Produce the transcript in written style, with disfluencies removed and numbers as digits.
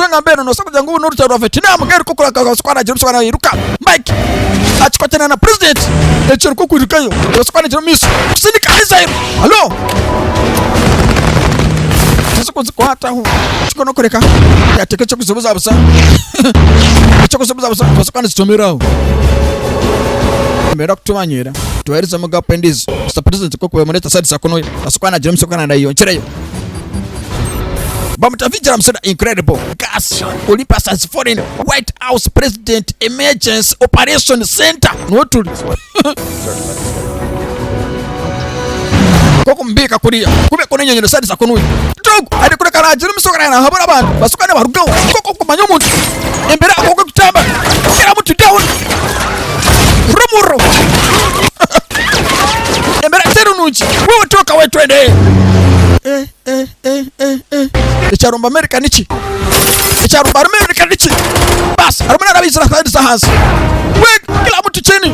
Enshonga mbwenu noobaasa kugira ngu obu n'orutaro rwa Vietnam mbwenu ku orikureeba kwaragira omutsyo nairuka Mike akikwatana na president ekyo nikwo kwirukayo noobaasa kuba naagira omu maisho kusindika missile halo tizikuzikwataho kiko n'okureka yateeka eky'okuzibuzabuza eky'okuzibuzabuza noobaasa kuba nizitomera aho embeera kutumanyiira tubaheerezemu gapu endiijo Mister President ku orikuba omureeta kunuya noobaasa kuba naagira omu maisho kandi nayeyongyerayo. Bamuta Vigilam Soda Incredible Gas Olympus has fallen White House President Emergency Operation Center niho turi nk'okumubiika kuriya kube kunu enyonyi nesharisa kunuya Dog ari kureka nagira omusoga na nahabura abantu basuka nibarugaho nk'oku okumanya omuntu embera nk'oku ekutamba kira muntu down rumuro embera teri nungi wewe toka we twende eh, eh, eh, eh, eh. Ekyarumba America niki? Ekyarumba America niki? Basi harimu n'arabaizira ahansi. We kila mtu chini.